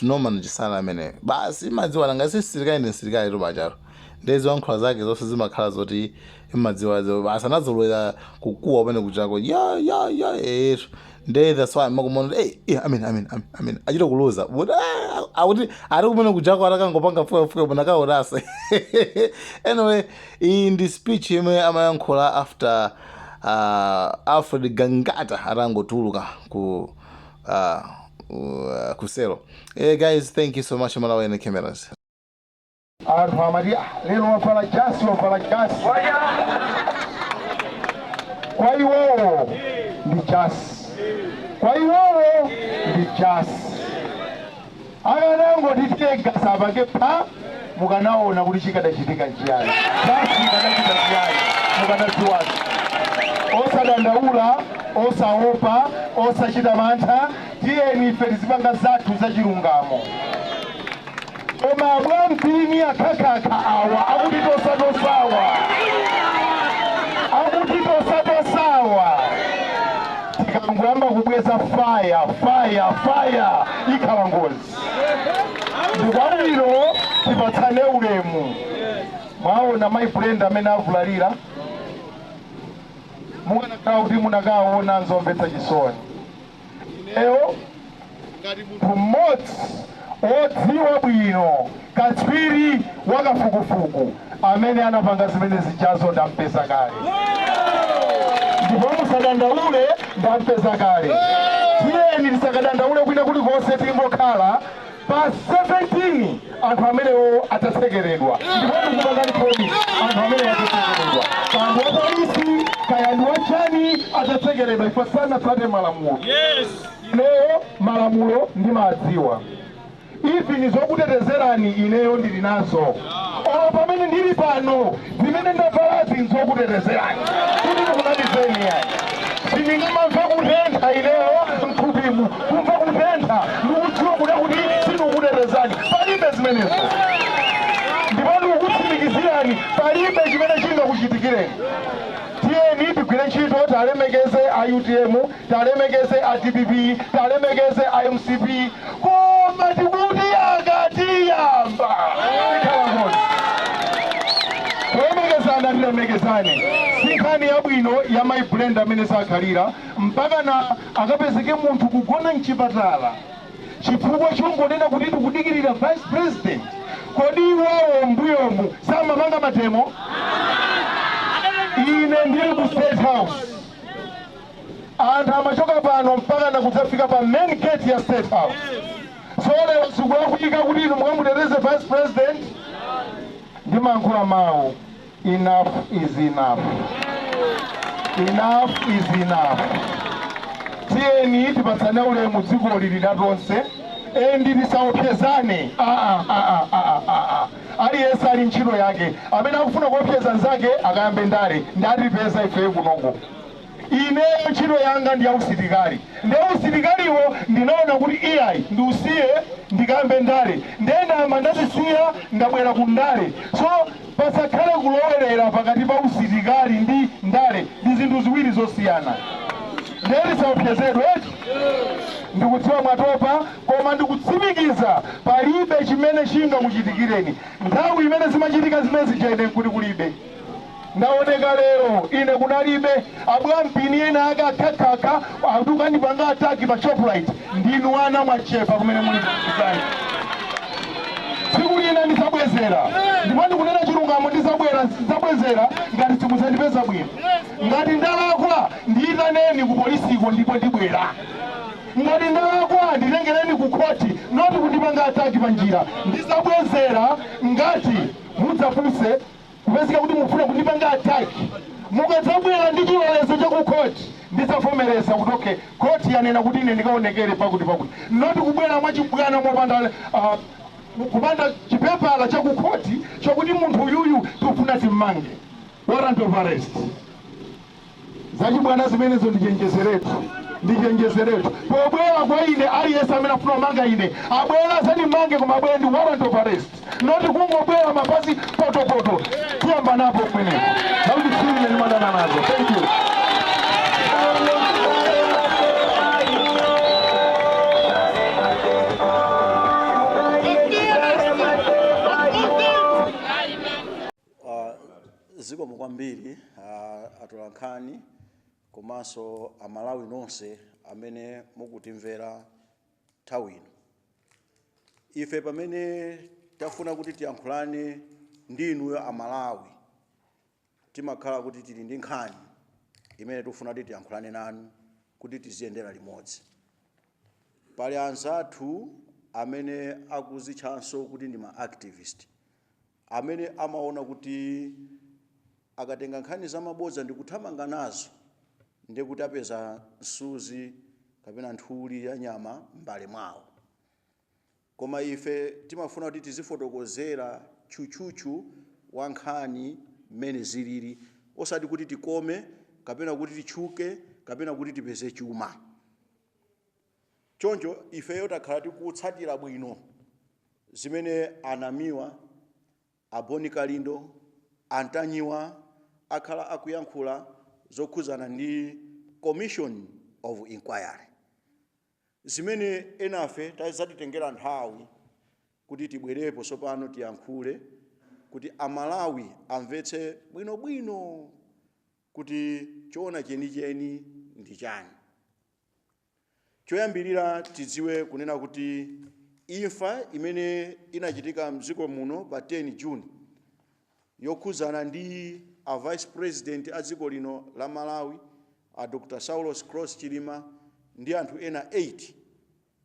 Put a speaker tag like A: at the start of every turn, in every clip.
A: Norman Chisale amene basi imadziwa nanga si msilikali ndi msilikali tu pachalo, ndiye ziwankhulo zake zonse zimakhala zoti imadziwa basi, anazolowera kukuwa pamene kuchako ya ya ya. Ndiye that's why makumona kuti hey, amen amen amen amen, achita kuluza kuti akuti ari kumene kuchako atakangopanga fukafuka munakaonasa. Anyway, iyi ndi speech imwe amayankhula after Alfred Gangata atangotuluka ku selo. Hey guys, thank you so much. Malawi Cameras.
B: Anthu amati, "Ah, lero wavala jasi, wavala jasi." Kwa iwowo ndi jasi, kwa iwowo ndi jasi. Akanangoti teargas apange pha, mukanaona kuti chikadachitika nchiyani, jasi ikanachita chiyani, mukanadziwazo. Osadandaula, osaopa, osachita mantha. Tiyeni ife tizipanga zathu zachilungamo. Koma abwampini akhakakha awa akuti tosatosawa, akuti tosatosawa, tikangoyamba kubweza fire, fire, fire, ikhala ngozi. Ndikwabwino tipatsane ulemu. Mwaona mayi Brenda amene avulalira, mukanakhala kuti munakaona, nzomvetsa chisoni. Ineyo ngati munthu mmodzi odziwa bwino, katswiri wakafukufuku, amene anapanga zimene zijazo ndampeza kale, ndipo musadandaule, ndampeza kale. Tiyeni tisakadandaule kwina kulikonse, tingokhala pa 17 anthu amenewo atatsekeredwa. Ndipo ndikupangani promise, anthu amenewo atatsekeredwa, kaya ndi wa polisi, kaya ndi wachani, atatsekeredwa ifo sanatsate malamulo. Ineyo malamulo ndimadziwa, even zokutetezerani ineyo ndili nazo. Olo pamene ndili pano, zimene ndavalazi nzokutetezerani kuti ndikunamizeni yayi. Sindingamamve kutentha ineyo mthupimu, kumva kutentha ndikudziwa kuda kuti sindikukutetezani, palibe zimenezo. Ndipo ndikukutsimikizirani, palibe chimene chingakuchitikireni. Tiyeni tigwire ntchito, talemekeze a UTM, talemekeze a DPP, talemekeze a MCP, koma tikuti akatiyamba ikhala ngozi. Kulemekezana tilemekezane. Si nkhani yabwino ya mayi Brenda amene sakhalira mpaka na akapezeke munthu kugona mchipatala chifukwa chongonena kuti tikudikirira vice president. Kodi iwowo mbuyomu samapanga mademo? Ine ndili ku State House, anthu amachoka pano mpaka nakudzafika pa main gate ya State House. So lero zikulakwika kuti inu mukamuteteze vice president? Ndimayankhula mawu, enough is enough, enough is enough. Tiyeni tipatsane ulemu, dziko lili latonse, and tisaopsezane. Ah, ah, ah, ah, ah, ah. Aliyense ali ntchito yake. Amene akufuna kuopseza nzake akayambe ndale, ndatipeza ifeyo kunoko. Ineyo ntchito yanga ndi yausilikali, ndiye usilikaliwo ndinaona kuti iyayi, ndiusiye ndikayambe ndale, ndiye ndayamba ndazisiya, ndabwera ku ndale. So pasakhale kulowerera pakati pa usilikali ndi ndale, ndi zinthu ziwiri zosiyana. Ndiye tisaopsezedwe. Ndikudziwa mwatopa, koma ndikutsimikiza palibe chimene chingakuchitikireni. Nthawi imene zimachitika zimene zija ine nkuti kulibe. Ndaoneka lero, ine kunalibe. Abwampini ena ake akhakhakha akutukandipanga attack pa Shoprite, ndinu ana, mwachepa kumene muli kuzani. Tsiku lina ndizabwezera, ndipo ndikunena chilungamo, ndizabwera, ndizabwezera ngati simudzandipeza bwino. Ngati ndalakwa, ndiyitaneni ku polisiko ndipo ndibwera. Ngati ndalakwa, nditengereni ku khoti, not kundipanga attack pa njira. Ndizabwezera ngati mudzapuse kupezeka kuti mufuna kundipanga attack. Mukadzabwera ndi chilolezo cha ku khoti, ndidzavomereza kuti okay, khoti yanena kuti ine ndikaonekere pakuti pakuti, not kubwera mwachibwana mopanda kupanda chipepala cha ku khoti chokuti munthu uyuyu tikufuna timmange, warrant of arrest. Zachibwana zimenezo, ndichenjezeretu, ndichenjezeretu. Pobwera kwa ine, aliyense amene afuna kumanga ine abwera azandimange, koma abwere ndi warrant of arrest, not kungobwera mapazi potopoto. Tiyamba napo kumeneko zakuti sine ndimadana nazo. Thank you.
C: Zikomo kwambiri atolankhani komanso Amalawi nonse amene mukutimvera nthawi ino. Ife pamene tafuna kuti tiyankhulane ndi inuyo Amalawi, timakhala kuti tili ndi nkhani imene tikufuna kuti tiyankhulane nanu kuti tiziyendera limodzi. Pali anzathu amene akuzitchanso kuti ndi ma activist, amene amaona kuti akatenga nkhani zamabodza ndi kuthamanga nazo, ndiye kuti apeza msuzi kapena nthuli ya nyama m'mbale mwawo. Koma ife timafuna kuti tizifotokozera tchutchutchu wa nkhani mmene zilili, osati kuti tikome kapena kuti titchuke kapena kuti tipeze chuma. Choncho ifeyo takhala tikutsatira bwino zimene Anamiwa, Aboni Kalindo, Antanyiwa akhala akuyankhula zokhuzana ndi Commission of Inquiry, zimene enafe tazatitengera nthawi kuti tibwerepo tsopano tiyankhule kuti Amalawi amvetse bwinobwino kuti choona chenicheni ndi chani. Choyambirira, tidziwe kunena kuti imfa imene inachitika mdziko muno pa 10 June yokhuzana ndi a Vice President a dziko lino la Malawi, a Dr Saulos Klaus Chilima, ndi anthu ena 8,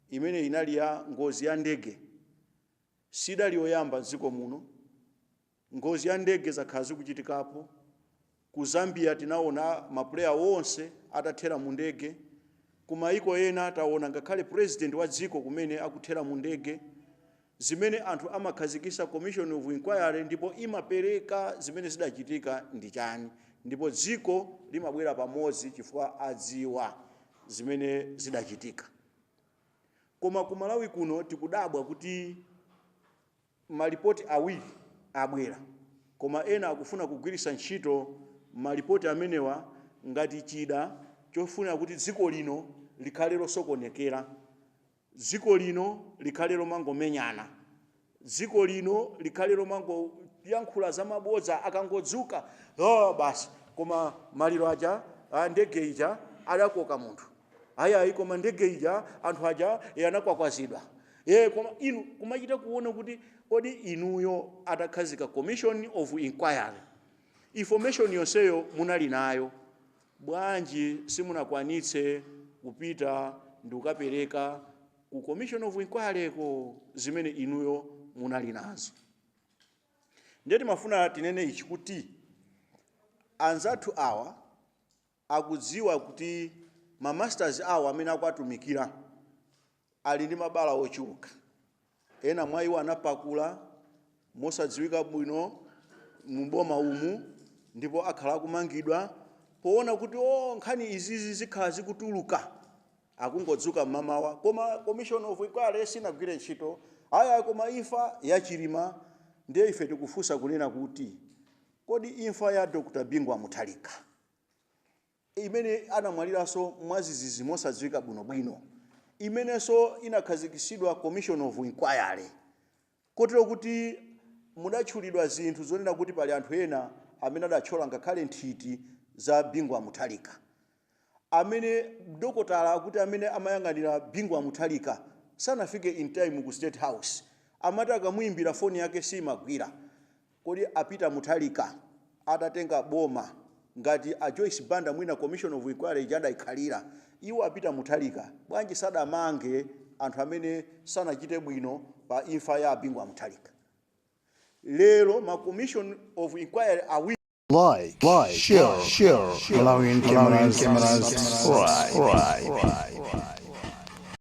C: imene inali ya ngozi ya ndege, sidali yoyamba mdziko muno. Ngozi ya ndege zakhala zikuchitikapo. Ku Zambia tinaona ma player wonse atathera mu ndege. Ku maiko ena taona ngakhale president wa dziko kumene akuthera mu ndege, zimene anthu amakhazikisa commission of inquiry ndipo imapereka zimene zidachitika ndi chani, ndipo dziko limabwera pamodzi chifukwa adziwa zimene zidachitika. Koma ku Malawi kuno tikudabwa kuti malipoti awiri abwera, koma ena akufuna kugwiritsa ntchito malipoti amenewa ngati chida chofuna kuti dziko lino likhale losokonekera, dziko lino likhale lomangomenyana, dziko lino likhale lomangoyankhula zamabodza. Akangodzuka, "Oh, basi, koma maliro aja, ndege ija adakoka munthu, ayi, koma ndege ija anthu aja anakwakwazidwa." Ye, koma inu kumachita kuona kuti kodi inuyo atakhazika commission of inquiry, information yonseyo munali nayo, bwanji simunakwanitse kupita ndi kukapereka ku commission of inquiry ko zimene inuyo munali nazo? Ndiye timafuna tinene ichi, kuti anzathu awa akudziwa kuti ma masters awo amene akuatumikira ali ndi mabala ochuluka. Ena mwa iwo anapakula mosadziwika bwino muboma umu, ndipo akhala akumangidwa poona kuti o, nkhani izizi zikhala zikutuluka. Akungodzuka mmamawa, "Koma commission of inquiry sinagwire ntchito, aya, koma imfa ya Chilima." Ndiye ife tikufunsa kunena kuti kodi imfa ya Dr Bingu Mutharika, imene anamwaliranso mwazizizi mosadziwika bwinobwino, imenenso inakhazikitsidwa commission of inquiry, kotero kuti mudatchulidwa zinthu zonena kuti pali anthu ena amene adathyola ngakhale nthiti za Bingu Mutharika, amene dokotala akuti amene amayang'anira Bingu Mutharika sanafike in time ku State House, amati akamuyimbira foni yake simagwira, kodi a Peter Mutharika atatenga boma, ngati a Joyce Banda mwina commission of inquiry ija adayikhalira, iwo a Peter Mutharika bwanji sadamange anthu amene sanachite bwino pa imfa ya Bingu Mutharika? Lero ma commission of inquiry awiri
A: Like, share, share, Malawian cameras, subscribe.